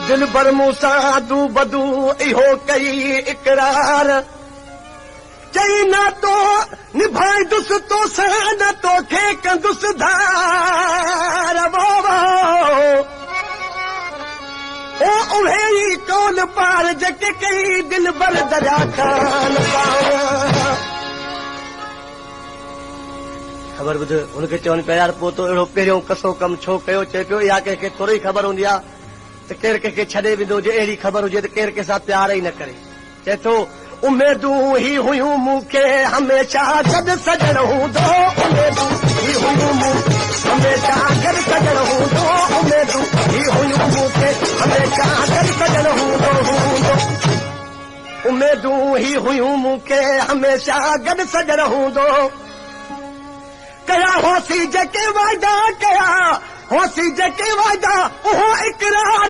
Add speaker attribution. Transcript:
Speaker 1: دلبر مون سان دوبدو اهو ڪئي اقرار. چئي ناتو نڀائيندس توسان نه توکي ڪندس ڌار. او اهي ئي قول پار جيڪي ڪئي دلبر دريا خان پاڻ. خبر ٻڌ، هن کي چون پيا يار پوء تو اهڙو پهريون ڪسو ڪم ڇو ڪيو؟ چئي پيو اها ڪنهن کي ٿورو ئي خبر هوندي آ ته ڪير ڪنهن کي ڇڏي ويندو، جي اهڙي خبر هجي ته ڪير ڪنهن سان پيار ئي نه ڪري. چئي ٿو، اميدون هي هيون مون کي هميشه گڏ سڄڻ هوندو، اميدون هي هيون مون هميشه گڏ سڄڻ هوندو، اميدون هي هيون مون کي هميشه گڏ سڄڻ هوندو، هوندو. اميدون هي هيون مون کي هميشه گڏ سڄڻ هوندو. ڪيا هئاسين جيڪي وعدا، ڪيا هئاسين جيڪي وعدا، اهو.